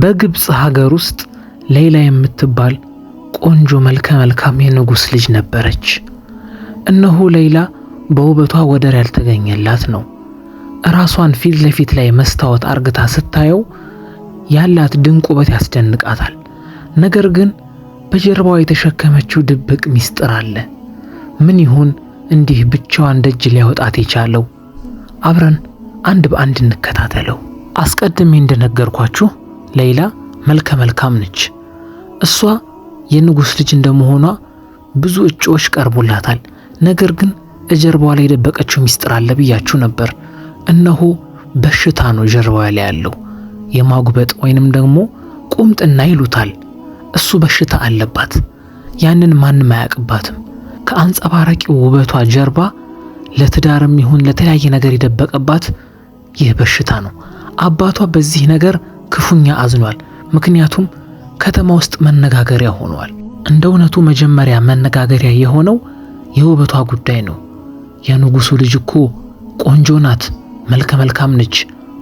በግብፅ ሀገር ውስጥ ሌይላ የምትባል ቆንጆ መልከ መልካም የንጉሥ ልጅ ነበረች። እነሆ ሌይላ በውበቷ ወደር ያልተገኘላት ነው። ራሷን ፊት ለፊት ላይ መስታወት አርግታ ስታየው ያላት ድንቅ ውበት ያስደንቃታል። ነገር ግን በጀርባዋ የተሸከመችው ድብቅ ሚስጥር አለ። ምን ይሆን እንዲህ ብቻዋን ደጅ ሊያወጣት የቻለው? አብረን አንድ በአንድ እንከታተለው። አስቀድሜ እንደነገርኳችሁ ሌይላ መልከ መልካም ነች። እሷ የንጉሥ ልጅ እንደመሆኗ ብዙ እጩዎች ቀርቦላታል። ነገር ግን እጀርባዋ ላይ የደበቀችው ሚስጥር አለ ብያችሁ ነበር። እነሆ በሽታ ነው ጀርባዋ ላይ ያለው፣ የማጉበጥ ወይንም ደግሞ ቁምጥና ይሉታል። እሱ በሽታ አለባት። ያንን ማንም አያውቅባትም። ከአንጸባራቂው ውበቷ ጀርባ ለትዳርም ይሁን ለተለያየ ነገር የደበቀባት ይህ በሽታ ነው። አባቷ በዚህ ነገር ክፉኛ አዝኗል። ምክንያቱም ከተማ ውስጥ መነጋገሪያ ሆኗል። እንደ እውነቱ መጀመሪያ መነጋገሪያ የሆነው የውበቷ ጉዳይ ነው። የንጉሱ ልጅ እኮ ቆንጆ ናት፣ መልከ መልካም ነች፣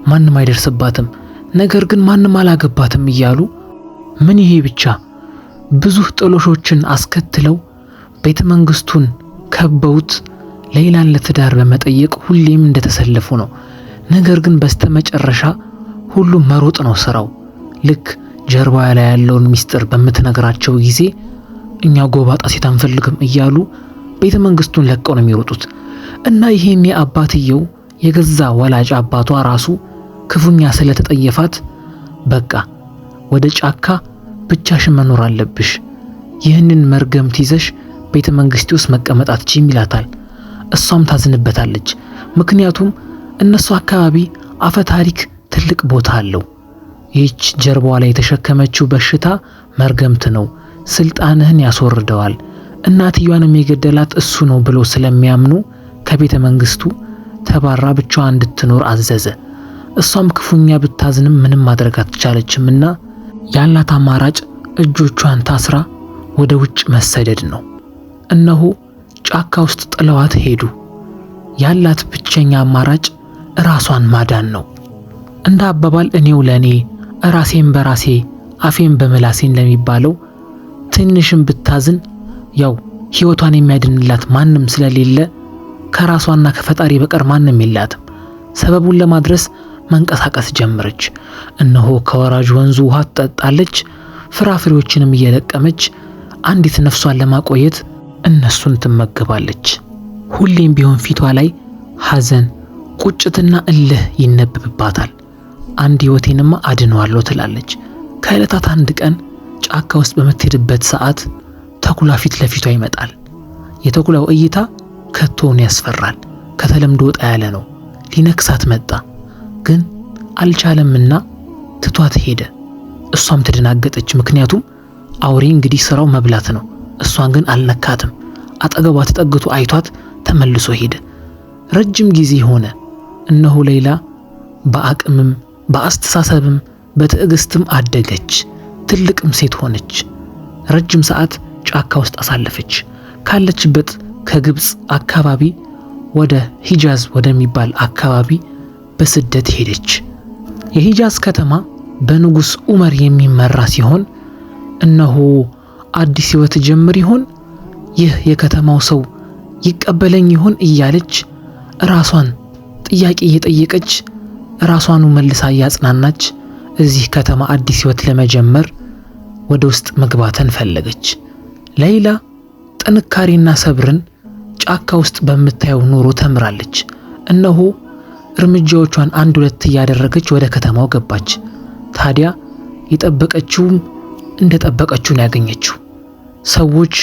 ማንም አይደርስባትም፣ ነገር ግን ማንም አላገባትም እያሉ ምን ይሄ ብቻ ብዙ ጥሎሾችን አስከትለው ቤተ መንግስቱን ከበውት ሌይላን ለትዳር በመጠየቅ ሁሌም እንደተሰለፉ ነው። ነገር ግን በስተመጨረሻ ሁሉም መሮጥ ነው ስራው። ልክ ጀርባ ላይ ያለውን ሚስጥር በምትነግራቸው ጊዜ እኛ ጎባጣ ሴት አንፈልግም እያሉ ቤተ መንግስቱን ለቀው ነው የሚሮጡት። እና ይሄን የአባትየው የገዛ ወላጅ አባቷ ራሱ ክፉኛ ስለተጠየፋት በቃ ወደ ጫካ ብቻሽን መኖር አለብሽ፣ ይህንን መርገምት ይዘሽ ቤተ መንግስት ውስጥ መቀመጥ አትችይም ይላታል። እሷም ታዝንበታለች። ምክንያቱም እነሱ አካባቢ አፈ ታሪክ ትልቅ ቦታ አለው። ይህች ጀርባዋ ላይ የተሸከመችው በሽታ መርገምት ነው፣ ስልጣንህን ያስወርደዋል፣ እናትየዋንም የገደላት እሱ ነው ብሎ ስለሚያምኑ ከቤተ መንግስቱ ተባራ ብቻዋን እንድትኖር አዘዘ። እሷም ክፉኛ ብታዝንም ምንም ማድረግ አትቻለችምና ያላት አማራጭ እጆቿን ታስራ ወደ ውጭ መሰደድ ነው። እነሆ ጫካ ውስጥ ጥለዋት ሄዱ። ያላት ብቸኛ አማራጭ ራሷን ማዳን ነው። እንደ አባባል እኔው ለኔ ራሴን በራሴ አፌን በምላሴ እንደሚባለው ትንሽም ብታዝን ያው ሕይወቷን የሚያድንላት ማንም ስለሌለ ከራሷና ከፈጣሪ በቀር ማንም የላትም። ሰበቡን ለማድረስ መንቀሳቀስ ጀመረች። እነሆ ከወራጅ ወንዙ ውሃ ትጠጣለች፣ ፍራፍሬዎችንም እየለቀመች አንዲት ነፍሷን ለማቆየት እነሱን ትመገባለች። ሁሌም ቢሆን ፊቷ ላይ ሐዘን፣ ቁጭትና እልህ ይነበብባታል። አንድ ሕይወቴንማ አድነዋለሁ ትላለች። ከዕለታት አንድ ቀን ጫካ ውስጥ በምትሄድበት ሰዓት ተኩላ ፊት ለፊቷ ይመጣል። የተኩላው እይታ ከቶውን ያስፈራል። ከተለምዶ ወጣ ያለ ነው። ሊነክሳት መጣ፣ ግን አልቻለምና ትቷት ሄደ። እሷም ተደናገጠች። ምክንያቱም አውሬ እንግዲህ ስራው መብላት ነው። እሷን ግን አልነካትም። አጠገቧ ተጠግቶ አይቷት ተመልሶ ሄደ። ረጅም ጊዜ ሆነ። እነሆ ሌይላ በአቅምም በአስተሳሰብም በትዕግስትም አደገች። ትልቅም ሴት ሆነች። ረጅም ሰዓት ጫካ ውስጥ አሳለፈች። ካለችበት ከግብፅ አካባቢ ወደ ሂጃዝ ወደሚባል አካባቢ በስደት ሄደች። የሂጃዝ ከተማ በንጉሥ ዑመር የሚመራ ሲሆን እነሆ አዲስ ሕይወት ጀምር ይሆን? ይህ የከተማው ሰው ይቀበለኝ ይሆን? እያለች ራሷን ጥያቄ እየጠየቀች ራሷኑ መልሳ እያጽናናች እዚህ ከተማ አዲስ ሕይወት ለመጀመር ወደ ውስጥ መግባትን ፈለገች። ሌይላ ጥንካሬና ሰብርን ጫካ ውስጥ በምታየው ኑሮ ተምራለች። እነሆ እርምጃዎቿን አንድ ሁለት እያደረገች ወደ ከተማው ገባች። ታዲያ የጠበቀችውም እንደጠበቀችው ነው ያገኘችው። ሰዎች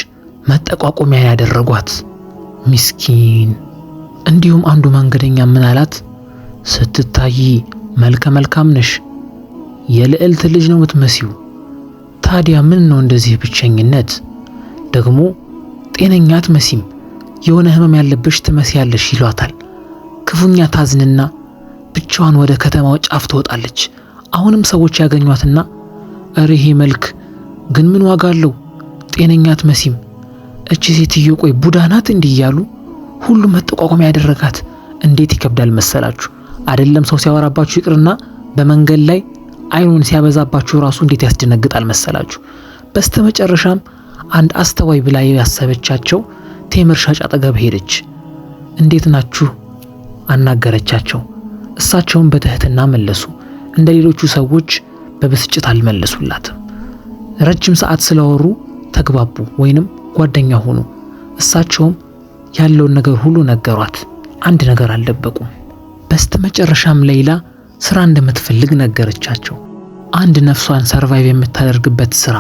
መጠቋቆሚያ ያደረጓት ምስኪን። እንዲሁም አንዱ መንገደኛ ምን አላት? ስትታይ መልከ መልካም ነሽ፣ የልዕልት ልጅ ነው የምትመሲው። ታዲያ ምን ነው እንደዚህ ብቸኝነት? ደግሞ ጤነኛ አትመሲም፣ የሆነ ህመም ያለብሽ ትመስያለሽ ይሏታል። ክፉኛ ታዝንና ብቻዋን ወደ ከተማው ጫፍ ትወጣለች። አሁንም ሰዎች ያገኟትና እረ ይሄ መልክ ግን ምን ዋጋ አለው? ጤነኛ አትመሲም፣ እቺ ሴትዮ ቆይ ቡዳ ናት እንዲህ እያሉ ሁሉም መጠቋቋሚያ ያደረጋት። እንዴት ይከብዳል መሰላችሁ? አይደለም ሰው ሲያወራባችሁ ይቅርና በመንገድ ላይ አይኑን ሲያበዛባችሁ ራሱ እንዴት ያስደነግጣል መሰላችሁ። በስተመጨረሻም አንድ አስተዋይ ብላ ያሰበቻቸው ቴምር ሻጭ አጠገብ ሄደች። እንዴት ናችሁ አናገረቻቸው። እሳቸውን በትህትና መለሱ። እንደ ሌሎቹ ሰዎች በብስጭት አልመለሱላትም። ረጅም ሰዓት ስለወሩ ተግባቡ ወይንም ጓደኛ ሆኑ። እሳቸውም ያለውን ነገር ሁሉ ነገሯት። አንድ ነገር አልደበቁም። በስተመጨረሻም ሌይላ ስራ እንደምትፈልግ ነገረቻቸው። አንድ ነፍሷን survive የምታደርግበት ስራ፣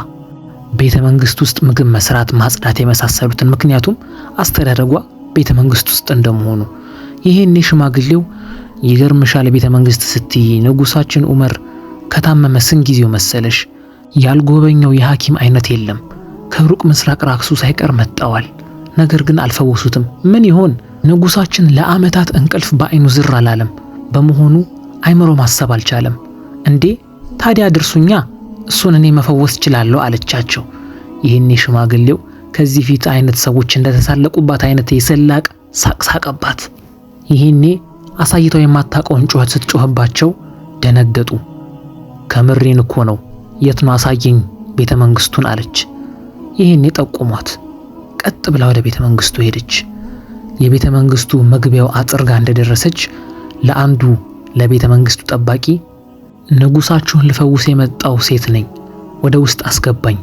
ቤተ መንግስት ውስጥ ምግብ መስራት፣ ማጽዳት የመሳሰሉትን። ምክንያቱም አስተዳደጓ ቤተ መንግስት ውስጥ እንደመሆኑ። ይሄኔ ሽማግሌው ይገርምሻል፣ ቤተ መንግስት ስትይ ንጉሳችን ዑመር ከታመመ ስንት ጊዜው መሰለሽ? ያልጎበኘው የሐኪም አይነት የለም። ከሩቅ ምስራቅ ራክሱ ሳይቀር መጠዋል። ነገር ግን አልፈወሱትም። ምን ይሆን? ንጉሳችን ለዓመታት እንቅልፍ በአይኑ ዝር አላለም። በመሆኑ አይምሮ ማሰብ አልቻለም። እንዴ ታዲያ ድርሱኛ፣ እሱን እኔ መፈወስ እችላለሁ አለቻቸው። ይህኔ ሽማግሌው ከዚህ ፊት አይነት ሰዎች እንደተሳለቁባት አይነት የስላቅ ሳቅ ሳቀባት። ይህኔ አሳይተው የማታውቀውን ጩኸት ስትጮህባቸው ደነገጡ። ከምሬን እኮ ነው፣ የት ነው አሳየኝ ቤተ መንግስቱን አለች። ይህኔ ጠቁሟት ቀጥ ብላ ወደ ቤተ መንግስቱ ሄደች። የቤተ መንግስቱ መግቢያው አጥር ጋር እንደደረሰች ለአንዱ ለቤተ መንግስቱ ጠባቂ ንጉሳችሁን ልፈውስ የመጣው ሴት ነኝ፣ ወደ ውስጥ አስገባኝ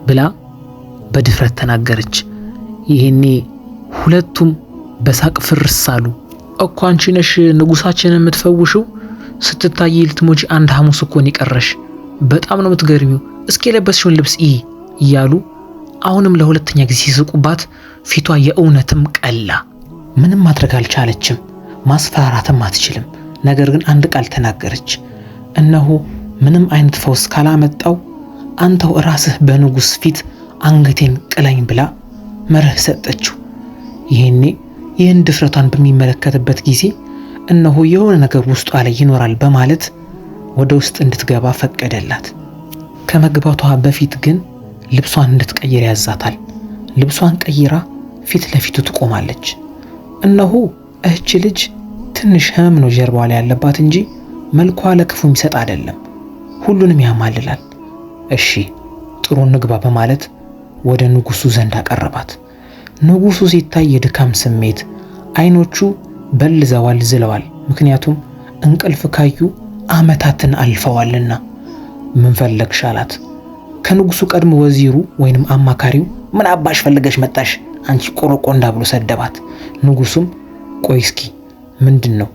ብላ በድፍረት ተናገረች። ይሄኔ ሁለቱም በሳቅ ፍርስ አሉ። እኮ አንቺ ነሽ ንጉሳችንን የምትፈውሽው? ስትታይ ልትሞጂ አንድ ሐሙስ እኮ ነው የቀረሽ። በጣም ነው የምትገርሚው። እስኪ የለበስሽውን ልብስ እይ እያሉ አሁንም ለሁለተኛ ጊዜ ሲስቁባት ፊቷ የእውነትም ቀላ። ምንም ማድረግ አልቻለችም። ማስፈራራትም አትችልም። ነገር ግን አንድ ቃል ተናገረች። እነሆ ምንም አይነት ፈውስ ካላመጣው አንተው ራስህ በንጉስ ፊት አንገቴን ቅለኝ ብላ መርህ ሰጠችው። ይሄኔ ይህን ድፍረቷን በሚመለከትበት ጊዜ እነሆ የሆነ ነገር ውስጧ ላይ ይኖራል በማለት ወደ ውስጥ እንድትገባ ፈቀደላት። ከመግባቷ በፊት ግን ልብሷን እንድትቀይር ያዛታል። ልብሷን ቀይራ ፊት ለፊቱ ትቆማለች። እነሆ እህች ልጅ ትንሽ ህመም ነው ጀርባዋ ላይ ያለባት እንጂ መልኳ ለክፉ የሚሰጥ አይደለም። ሁሉንም ያማልላል። እሺ ጥሩ ንግባ በማለት ወደ ንጉሱ ዘንድ አቀረባት። ንጉሱ ሲታይ የድካም ስሜት፣ አይኖቹ በልዘዋል፣ ዝለዋል። ምክንያቱም እንቅልፍ ካዩ አመታትን አልፈዋልና። ምን ፈለግሽ አላት። ከንጉሱ ቀድሞ ወዚሩ ወይንም አማካሪው ምን አባሽ ፈልገሽ መጣሽ አንቺ ቆሮቆንዳ ብሎ ሰደባት። ንጉሱም ቆይ እስኪ ምንድን ነው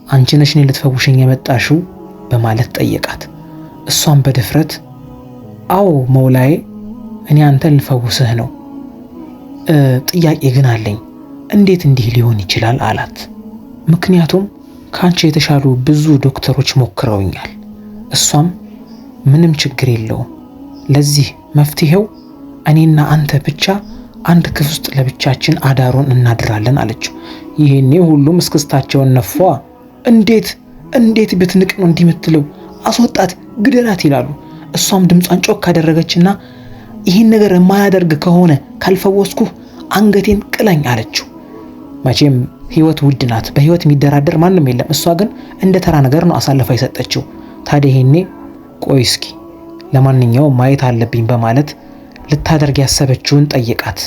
አንቺ ነሽ እኔን ልትፈውሽኝ የመጣሽው በማለት ጠየቃት። እሷም በድፍረት አዎ መውላዬ፣ እኔ አንተን ልፈውስህ ነው፣ ጥያቄ ግን አለኝ፣ እንዴት እንዲህ ሊሆን ይችላል አላት። ምክንያቱም ከአንቺ የተሻሉ ብዙ ዶክተሮች ሞክረውኛል። እሷም ምንም ችግር የለውም፣ ለዚህ መፍትሄው እኔና አንተ ብቻ አንድ ክፍል ውስጥ ለብቻችን አዳሩን እናድራለን አለችው። ይሄኔ ሁሉም እስክስታቸውን ነፏ። እንዴት እንዴት ብትንቅ ነው እንዲህ የምትለው? አስወጣት፣ ግደላት ይላሉ። እሷም ድምጿን ጮክ ካደረገችና ይህን ነገር የማያደርግ ከሆነ ካልፈወስኩህ አንገቴን ቅለኝ አለችው። መቼም ህይወት ውድ ናት፣ በህይወት የሚደራደር ማንም የለም። እሷ ግን እንደ ተራ ነገር ነው አሳልፋ የሰጠችው። ታዲያ ይሄኔ ቆይ እስኪ ለማንኛውም ማየት አለብኝ በማለት ልታደርግ ያሰበችውን ጠየቃት።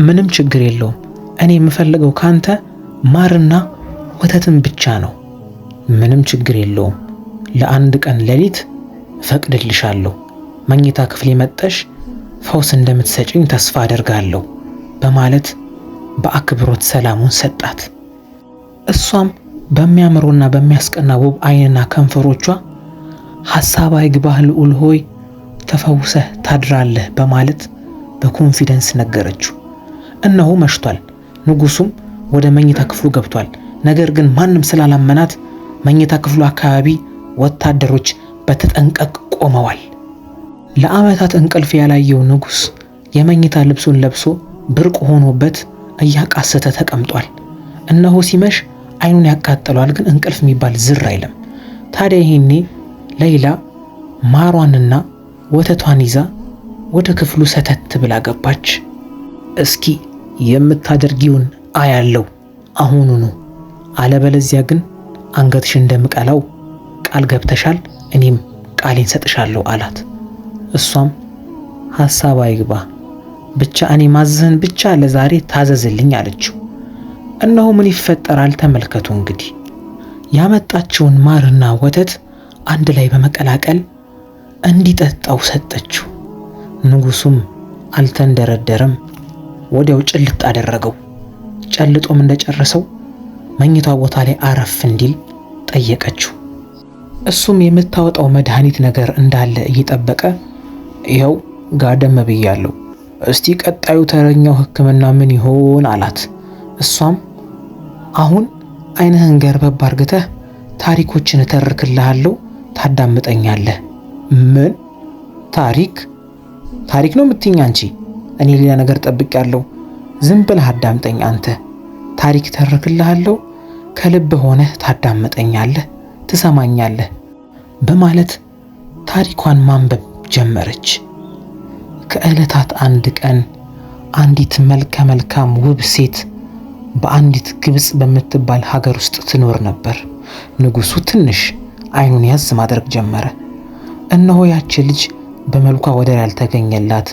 ምንም ችግር የለውም፣ እኔ የምፈልገው ካንተ ማርና ወተትን ብቻ ነው። ምንም ችግር የለውም፣ ለአንድ ቀን ሌሊት እፈቅድልሻለሁ። መኝታ ክፍል የመጠሽ ፈውስ እንደምትሰጭኝ ተስፋ አደርጋለሁ በማለት በአክብሮት ሰላሙን ሰጣት። እሷም በሚያምሩና በሚያስቀና ውብ ዓይንና ከንፈሮቿ ሐሳብ አይግባህ ልዑል ሆይ ተፈውሰህ ታድራለህ በማለት በ confidence ነገረችው። እነሆ መሽቷል። ንጉሱም ወደ መኝታ ክፍሉ ገብቷል። ነገር ግን ማንም ስላላመናት መኝታ ክፍሉ አካባቢ ወታደሮች በተጠንቀቅ ቆመዋል። ለዓመታት እንቅልፍ ያላየው ንጉስ የመኝታ ልብሱን ለብሶ ብርቅ ሆኖበት እያቃሰተ ተቀምጧል። እነሆ ሲመሽ አይኑን ያቃጥለዋል፣ ግን እንቅልፍ የሚባል ዝር አይልም። ታዲያ ይሄኔ ሌይላ ማሯንና ወተቷን ይዛ ወደ ክፍሉ ሰተት ብላ ገባች። እስኪ የምታደርጊውን አያለው አሁኑኑ፣ አለበለዚያ ግን አንገትሽ እንደምቀላው ቃል ገብተሻል፣ እኔም ቃሌን ሰጥሻለሁ አላት። እሷም ሐሳብ አይግባ፣ ብቻ እኔ ማዝህን ብቻ ለዛሬ ታዘዝልኝ አለችው። እነሆ ምን ይፈጠራል ተመልከቱ እንግዲህ። ያመጣችውን ማርና ወተት አንድ ላይ በመቀላቀል እንዲጠጣው ሰጠችው። ንጉሱም አልተንደረደረም፣ ወዲያው ጭልጥ አደረገው። ጨልጦም እንደጨረሰው መኝታ ቦታ ላይ አረፍ እንዲል ጠየቀችው። እሱም የምታወጣው መድኃኒት ነገር እንዳለ እየጠበቀ ይኸው ጋደም ብያለሁ፣ እስቲ ቀጣዩ ተረኛው ሕክምና ምን ይሆን አላት። እሷም አሁን ዓይንህን ገርበብ አርግተህ ታሪኮችን እተርክልሃለሁ፣ ታዳምጠኛለህ። ምን ታሪክ? ታሪክ ነው የምትይኝ አንቺ? እኔ ሌላ ነገር ጠብቄያለሁ። ዝም ብለህ አዳምጠኝ አንተ። ታሪክ ተርክልሃለሁ፣ ከልብ ሆነህ ታዳምጠኛለህ፣ ትሰማኛለህ በማለት ታሪኳን ማንበብ ጀመረች። ከዕለታት አንድ ቀን አንዲት መልከ መልካም ውብ ሴት በአንዲት ግብፅ በምትባል ሀገር ውስጥ ትኖር ነበር። ንጉሱ ትንሽ ዓይኑን ያዝ ማድረግ ጀመረ። እነሆ ያቺ ልጅ በመልኳ ወደር ያልተገኘላት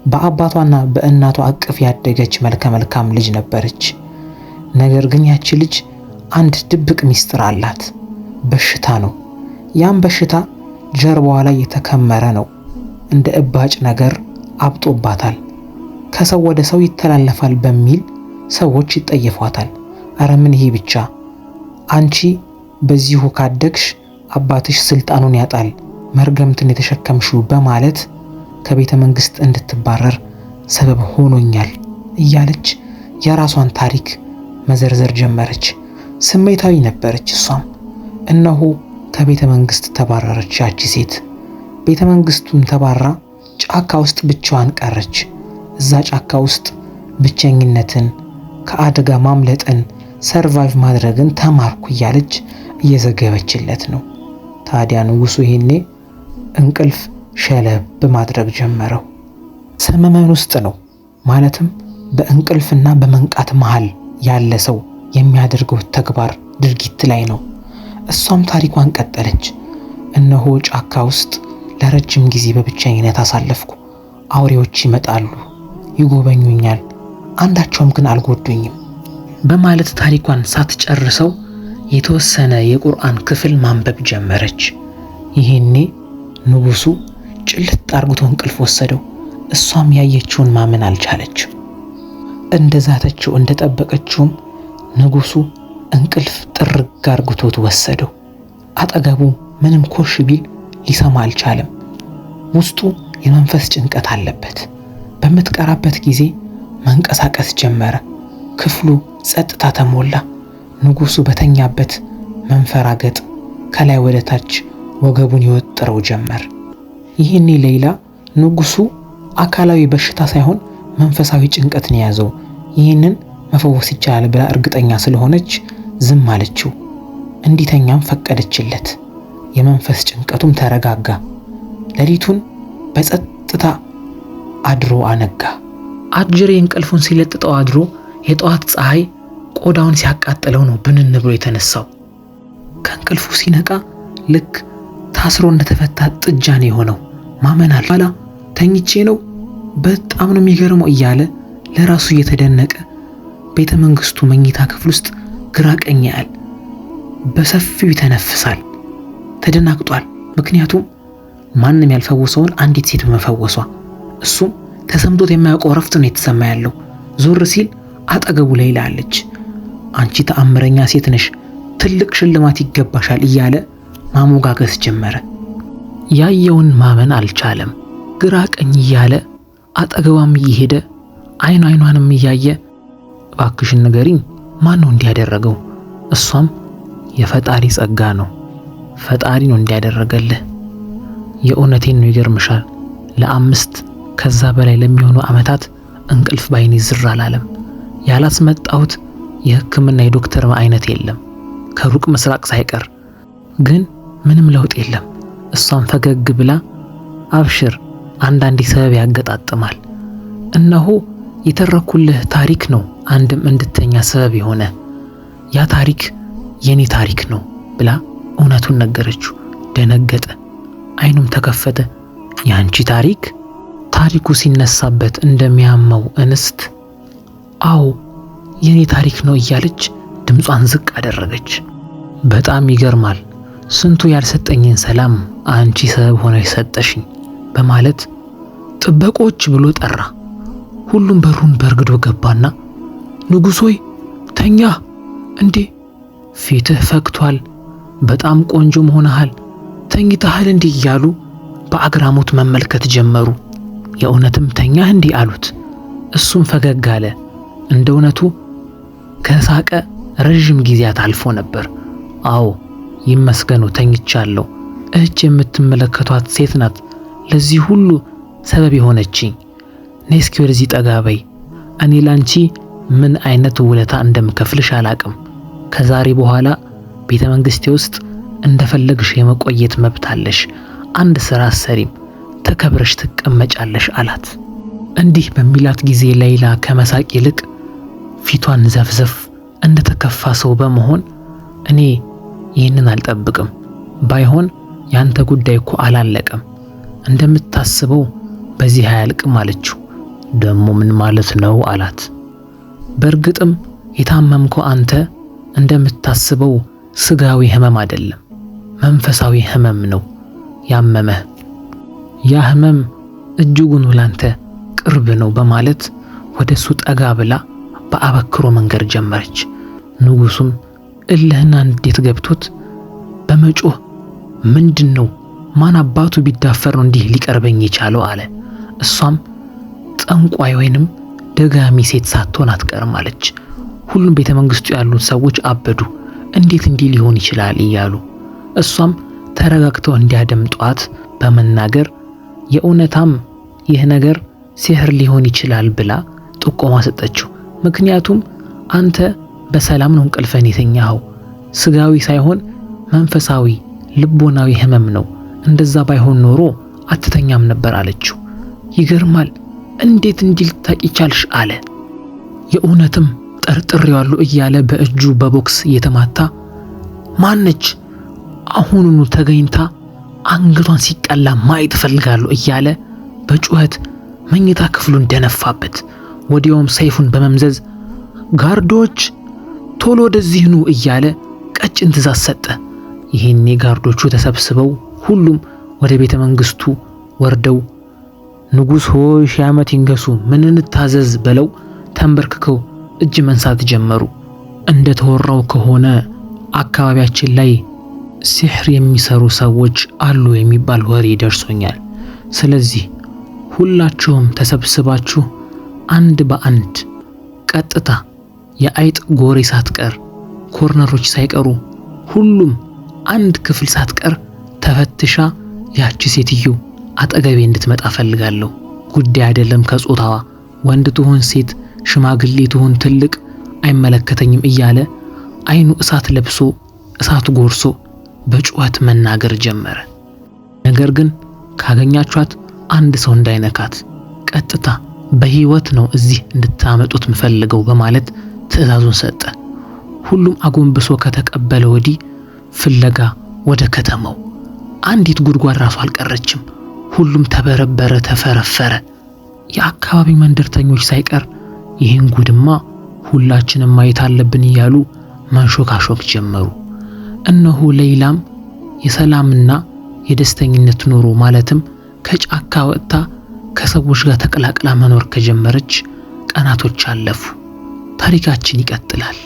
በአባቷና በእናቷ እቅፍ ያደገች መልከ መልካም ልጅ ነበረች። ነገር ግን ያቺ ልጅ አንድ ድብቅ ሚስጥር አላት። በሽታ ነው። ያም በሽታ ጀርባዋ ላይ የተከመረ ነው። እንደ እባጭ ነገር አብጦባታል። ከሰው ወደ ሰው ይተላለፋል በሚል ሰዎች ይጠየፏታል። አረ ምን ይሄ ብቻ፣ አንቺ በዚሁ ካደግሽ አባትሽ ስልጣኑን ያጣል፣ መርገምትን የተሸከምሽው በማለት ከቤተ መንግስት እንድትባረር ሰበብ ሆኖኛል እያለች የራሷን ታሪክ መዘርዘር ጀመረች። ስሜታዊ ነበረች እሷም። እነሆ ከቤተ መንግስት ተባረረች ያቺ ሴት። ቤተ መንግስቱን ተባራ ጫካ ውስጥ ብቻዋን ቀረች። እዛ ጫካ ውስጥ ብቸኝነትን፣ ከአደጋ ማምለጥን፣ survive ማድረግን ተማርኩ እያለች እየዘገበችለት ነው። ታዲያ ንጉሱ ይሄኔ እንቅልፍ ሸለብ ማድረግ ጀመረው። ሰመመን ውስጥ ነው፣ ማለትም በእንቅልፍና በመንቃት መሃል ያለ ሰው የሚያደርገው ተግባር ድርጊት ላይ ነው። እሷም ታሪኳን ቀጠለች። እነሆ ጫካ ውስጥ ለረጅም ጊዜ በብቸኝነት አሳለፍኩ። አውሬዎች ይመጣሉ፣ ይጎበኙኛል፣ አንዳቸውም ግን አልጎዱኝም በማለት ታሪኳን ሳትጨርሰው የተወሰነ የቁርአን ክፍል ማንበብ ጀመረች። ይሄኔ ንጉሱ ጭልጥ አርግቶ እንቅልፍ ወሰደው። እሷም ያየችውን ማመን አልቻለችም። እንደዛተችው እንደጠበቀችውም ንጉሱ እንቅልፍ ጥርግ አርግቶት ወሰደው። አጠገቡ ምንም ኮሽ ቢል ሊሰማ አልቻለም። ውስጡ የመንፈስ ጭንቀት አለበት። በምትቀራበት ጊዜ መንቀሳቀስ ጀመረ። ክፍሉ ጸጥታ ተሞላ። ንጉሱ በተኛበት መንፈራገጥ ከላይ ወደ ታች ወገቡን ይወጥረው ጀመር። ይህኔ ሌይላ ንጉሱ አካላዊ በሽታ ሳይሆን መንፈሳዊ ጭንቀትን የያዘው፣ ይህንን መፈወስ ይቻላል ብላ እርግጠኛ ስለሆነች ዝም አለችው። እንዲተኛም ፈቀደችለት። የመንፈስ ጭንቀቱም ተረጋጋ። ሌሊቱን በጸጥታ አድሮ አነጋ። አጅሬ እንቅልፉን ሲለጥጠው አድሮ የጠዋት ፀሐይ ቆዳውን ሲያቃጥለው ነው ብንን ብሎ የተነሳው። ከእንቅልፉ ሲነቃ ልክ ታስሮ እንደተፈታ ጥጃ ነው የሆነው። ማመን አልቻለ። ተኝቼ ነው፣ በጣም ነው የሚገርመው እያለ ለራሱ እየተደነቀ ቤተ መንግስቱ መኝታ ክፍል ውስጥ ግራ ቀኝ ያያል። በሰፊው ይተነፍሳል። ተደናግጧል። ምክንያቱም ማንም ያልፈወሰውን አንዲት ሴት በመፈወሷ፣ እሱም ተሰምቶት የማያውቀው እረፍት ነው የተሰማ ያለው። ዞር ሲል አጠገቡ ሌይላ አለች። አንቺ ተአምረኛ ሴት ነሽ፣ ትልቅ ሽልማት ይገባሻል እያለ ማሞጋገስ ጀመረ። ያየውን ማመን አልቻለም። ግራ ቀኝ እያለ አጠገቧም እየሄደ አይኗ አይኗንም እያየ እባክሽን ንገሪኝ፣ ማን ነው እንዲያደረገው? እሷም የፈጣሪ ጸጋ ነው፣ ፈጣሪ ነው እንዲያደረገልህ። የእውነቴን ነው፣ ይገርምሻል። ለ5 ከዛ በላይ ለሚሆኑ ዓመታት እንቅልፍ ባይኔ ዝር አላለም። ያላስመጣሁት የሕክምና የዶክተር አይነት የለም፣ ከሩቅ ምስራቅ ሳይቀር፣ ግን ምንም ለውጥ የለም። እሷም ፈገግ ብላ አብሽር፣ አንዳንዴ ሰበብ ያገጣጥማል። እነሆ የተረኩልህ ታሪክ ነው አንድም እንድተኛ ሰበብ የሆነ፣ ያ ታሪክ የኔ ታሪክ ነው ብላ እውነቱን ነገረችው። ደነገጠ። አይኑም ተከፈተ። ያንቺ ታሪክ? ታሪኩ ሲነሳበት እንደሚያመው እንስት አዎ የኔ ታሪክ ነው እያለች ድምጿን ዝቅ አደረገች። በጣም ይገርማል፣ ስንቱ ያልሰጠኝን ሰላም አንቺ ሰበብ ሆነሽ ሰጠሽኝ በማለት ጥበቆች ብሎ ጠራ። ሁሉም በሩን በርግዶ ገባና ንጉሥ ሆይ ተኛ እንዴ? ፊትህ ፈክቷል፣ በጣም ቆንጆ ሆነሃል፣ ተኝተሃል እንዲህ እያሉ በአግራሞት መመልከት ጀመሩ። የእውነትም ተኛህ እንዲህ አሉት። እሱም ፈገግ አለ። እንደ እውነቱ ከሳቀ ረዥም ጊዜያት አልፎ ነበር። አዎ ይመስገኑ ተኝቻለሁ። እህች የምትመለከቷት ሴት ናት ለዚህ ሁሉ ሰበብ የሆነችኝ። ነይ እስኪ ወደዚህ ጠጋ በይ። እኔ ላንቺ ምን አይነት ውለታ እንደምከፍልሽ አላቅም። ከዛሬ በኋላ ቤተ መንግስቴ ውስጥ እንደፈለግሽ የመቆየት መብት አለሽ። አንድ ስራ አትሰሪም፣ ተከብረሽ ትቀመጫለሽ አላት። እንዲህ በሚላት ጊዜ ሌይላ ከመሳቅ ይልቅ ፊቷን ዘፍዘፍ እንደተከፋ ሰው በመሆን እኔ ይህንን አልጠብቅም፣ ባይሆን ያንተ ጉዳይ እኮ አላለቀም፣ እንደምታስበው በዚህ አያልቅም አለችው። ደሞ ምን ማለት ነው አላት። በእርግጥም የታመምከው አንተ እንደምታስበው ስጋዊ ህመም አይደለም፣ መንፈሳዊ ህመም ነው ያመመህ። ያ ህመም እጅጉን ላንተ ቅርብ ነው በማለት ወደሱ ጠጋ ብላ በአበክሮ መንገድ ጀመረች። ንጉሱም እልህና እንዴት ገብቶት በመጮህ ምንድን ነው ማን አባቱ ቢዳፈር ነው እንዲህ ሊቀርበኝ የቻለው አለ። እሷም ጠንቋይ ወይንም ደጋሚ ሴት ሳትሆን አትቀርም አለች። ሁሉም ቤተ መንግስቱ ያሉት ሰዎች አበዱ። እንዴት እንዲህ ሊሆን ይችላል እያሉ እሷም ተረጋግተው እንዲያደምጧት በመናገር የእውነታም ይህ ነገር ሲህር ሊሆን ይችላል ብላ ጥቆማ ሰጠችው። ምክንያቱም አንተ በሰላም ነው እንቅልፍህን የተኛኸው፣ ስጋዊ ሳይሆን መንፈሳዊ ልቦናዊ ህመም ነው። እንደዛ ባይሆን ኖሮ አትተኛም ነበር አለችው። ይገርማል፣ እንዴት እንዲህ ልታቂ ቻልሽ አለ። የእውነትም ጠርጥሬዋለሁ እያለ በእጁ በቦክስ እየተማታ ማነች አሁኑኑ ተገኝታ አንገቷን ሲቀላ ማየት እፈልጋለሁ እያለ በጩኸት መኝታ ክፍሉን ደነፋበት። ወዲያውም ሰይፉን በመምዘዝ ጋርዶች ቶሎ ወደዚህ ኑ እያለ ቀጭን ትእዛዝ ሰጠ። ይሄኔ ጋርዶቹ ተሰብስበው ሁሉም ወደ ቤተ መንግስቱ ወርደው ንጉሥ ሆይ ሺህ ዓመት ይንገሱ፣ ምን እንታዘዝ ብለው ተንበርክከው እጅ መንሳት ጀመሩ። እንደ ተወራው ከሆነ አካባቢያችን ላይ ሲሕር የሚሰሩ ሰዎች አሉ የሚባል ወሬ ደርሶኛል። ስለዚህ ሁላችሁም ተሰብስባችሁ አንድ በአንድ ቀጥታ የአይጥ ጎሬ ሳትቀር ኮርነሮች ሳይቀሩ ሁሉም አንድ ክፍል ሳትቀር ተፈትሻ ያቺ ሴትዮ አጠገቤ እንድትመጣ ፈልጋለሁ። ጉዳይ አይደለም ከጾታዋ ወንድ ትሁን ሴት፣ ሽማግሌ ትሁን ትልቅ አይመለከተኝም እያለ አይኑ እሳት ለብሶ እሳት ጎርሶ በጩኸት መናገር ጀመረ። ነገር ግን ካገኛችኋት አንድ ሰው እንዳይነካት ቀጥታ በህይወት ነው እዚህ እንድታመጡት ምፈልገው በማለት ትዕዛዙን ሰጠ። ሁሉም አጎንብሶ ከተቀበለ ወዲህ ፍለጋ ወደ ከተማው። አንዲት ጉድጓድ ራሱ አልቀረችም። ሁሉም ተበረበረ፣ ተፈረፈረ። የአካባቢ መንደርተኞች ሳይቀር ይህን ጉድማ ሁላችንም ማየት አለብን እያሉ መንሾካሾክ ጀመሩ። እነሆ ሌይላም የሰላምና የደስተኝነት ኑሮ ማለትም ከጫካ ወጥታ ከሰዎች ጋር ተቀላቅላ መኖር ከጀመረች ቀናቶች አለፉ። ታሪካችን ይቀጥላል።